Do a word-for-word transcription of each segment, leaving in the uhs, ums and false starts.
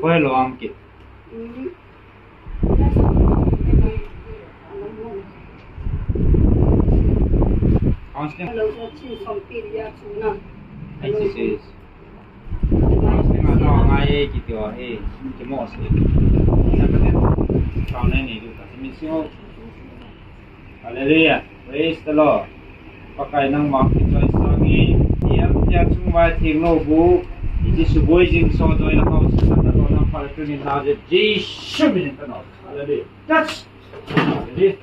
Koi lo am ki. Counseling. Ai, si, si. Counseling a tao ngai e kiti o, e, kimo si. Sa ka te. Kau nei nei du ta. Min si o. Hallelujah. Praise the Lord. Pakai nangma kichoi sangin, hiam tia chungvai thengnobu, iti suboi jing so doi la kau sa na lo nang pal tunin na je Jesu minin ta no. Hallelujah. Touch. Hallelujah.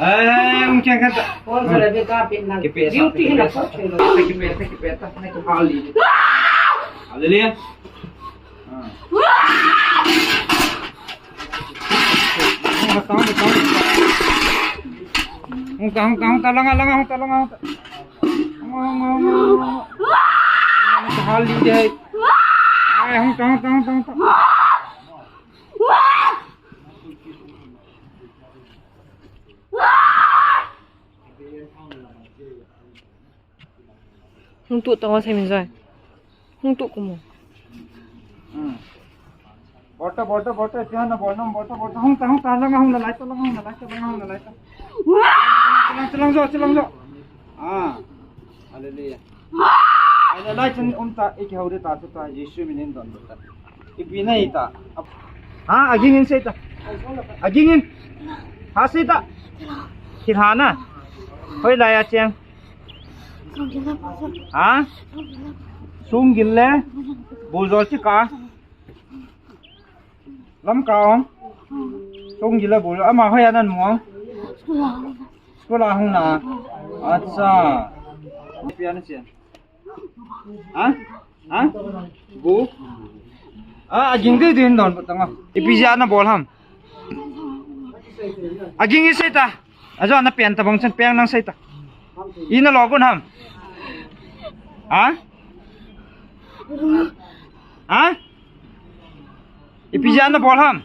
Eh, um, kya kata? Paul sa Rebecca pin na. Kipe sa, duty na kipe sa, kipe sa, kipe sa, na kipe sa. Hallelujah. Ah. Hung ta, hung ta, hung ta, langa, langa, hung ta, langa, hung ta. Hung ta, hung ta, hung ta, hung ta. Hung ta, hung ta, hung ta, hung ta. Ai, hung ta, hung ta, hung ta, hung ta. Hung tu tong a Seiminjoi. Hung tu kumo. Hmm. Bolta, bolta, bolta, tia na bolna, bolta, bolta. Hung ta, hung ta, langa hung na lai ta, langa hung na lai ta, langa hung na lai ta. Chilang, chilang jo, chilang jo. Ah. Hallelujah. Ai, na lai chan um ta, iki hau de ta, tu ta, Jesu minin don ta. Ipi na ita. Ha, aging in sei ta. Aging in. Ha sei ta. Thil ha na. Hoi lai a cheng. Ha? Sunggil le. Bujol chi ka. Lamka ong. Sunggil le bujol. Ama hoi a nan muang. School a hung na. Acha. Ipi a na cheng. Ha? Ha? Bu? A, aging ding ding don tanga. Ipi jeh a na bol ham? Aging i sei ta. Ajo na pen ta bang chan pen nang sei ta. I na lo gun ham? Ha? Ha? Ipi jeh a na bol ham?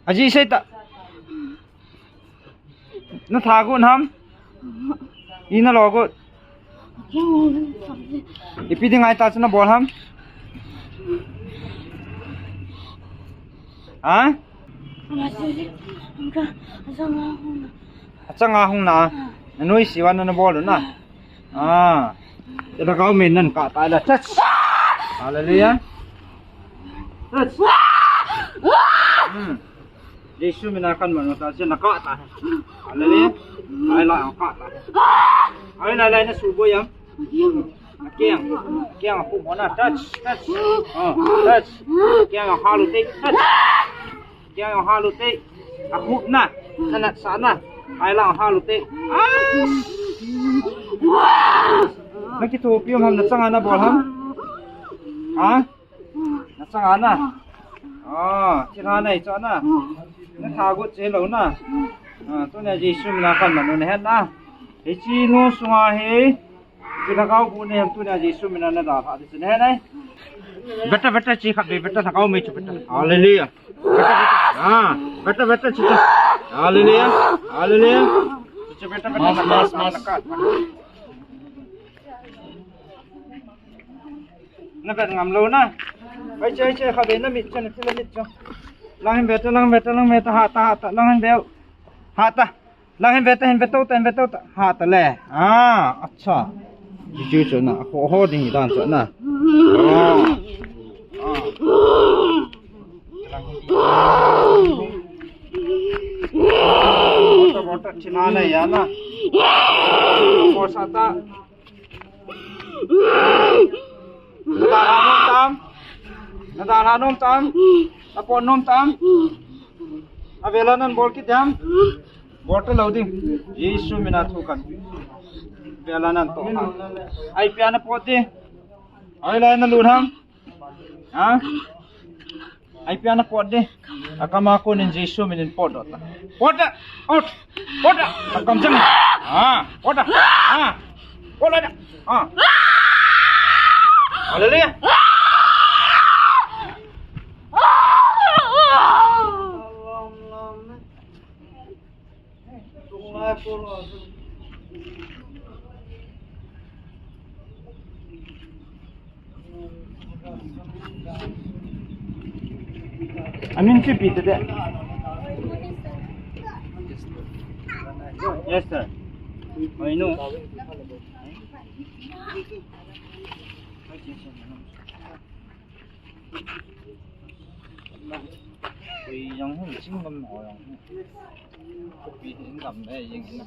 Aji sei ta. Na tha gun ham? I na lo gun. Ipi ding ai ta chu na bol ham? Ha? Achanga hung na. Na nuisat a na bol na. Ah. Ita kau min nan ka ta la. Touch. Hallelujah. Touch. Hmm. Jesu mina kan manu ta, sia na ka ta. Hallelujah. Ai la ka ta. Ai la la na suboi am. Akiang. Akiang apu mo na. Touch. Touch. Oh, touch. Akiang halu te. Touch. Akiang halu te. Aku na. Na na sa na. Ai la halu te. Ah. Na kithopi um ham, na changa na bol ham? Ha? Na changa na. Ah, thil ha nei cho na. Na tha gu che lo na. Ah, tunia Jesu mina kan manu na het na. Hiche nu sunga hi. Thil ha kau bu ne hem tunia Jesu mina na dalha ding chu na het nai. Beta, beta, chi khat be, beta, thakau me chu beta. Hallelujah. Beta, beta. Ah, beta, beta, chi chu. Hallelujah. Hallelujah. Chi chu beta, beta. Mas, mas, mas. Na vet ngam lou na. Oi, che, che, kha be na mit che, na thil mit che. Lang hin be ta, lang be ta, lang be ta, ha ta, ha ta, lang hin be. Ha ta. Lang hin be ta, hin be to ta, hin be to ta. Ha ta le. Ah, acha. Ji ju chu na, ho, ho ding dan chu na. Ah. Ah. Bota, bota, china na ya na. Bota ta. Na dalha nom tam? Na dalha nom tam? Na pon nom tam? Avela nan bol kit tam? Bol ta lou ding. Jesu mina thu kan. Vela nan to. Ai pia na pot ding. Ai lai na lut ham. Ha? Ai pia na pot ding. Akam a kon in Jesu minin pot doh ta. Pot ta. Out. Pot ta. Akam chang. Ha. Pot ta. Ha. Pot la. Ha. Hallelujah. Amin chu ipi tade? Yes, sir. Oi, no. Ui, jong hu, sing lam ho jong hu. Pi hin lam le, jing hin.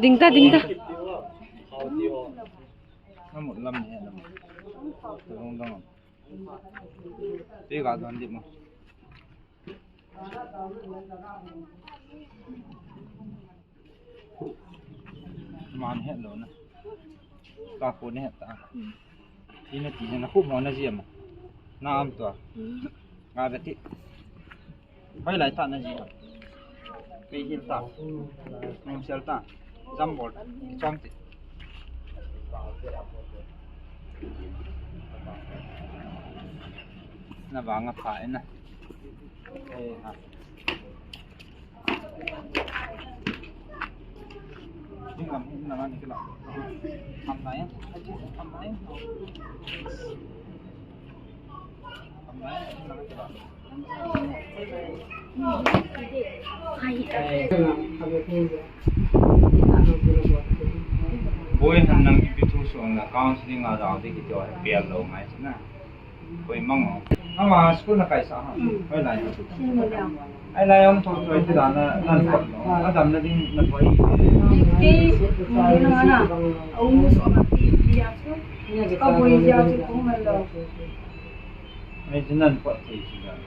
Ding ta, ding ta. Namu lam ni lam. Long dong. Pi ga don di mo. Man het lou na. Ka ko ne het ta. Ti na ti na khu mo na ji mo. Na am tua. Nga be ti. Hoilai ta na ji. Kei hil ta. Nung sel ta. Jam bol ta. Chom ti. Na vang a pha e na. Eh, ha. Boi, han nang ipi thu sung na counseling a jao di kiti o, pel lou ngai chu na. Koi mang o. Ama school na kaisa ha. Hoilai. Ai lai om thong choi ti dan na nan pot lo. Adam na ding na poi. Ke, ke na na. Au so ma pi pi ya chu. Ka boi ya chu ko ma lo. Ai ti nan pot ti ti dan.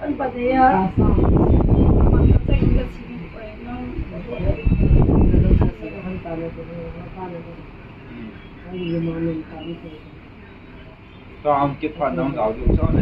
An pa de ya. Ka am kit phat nang dau du cha le.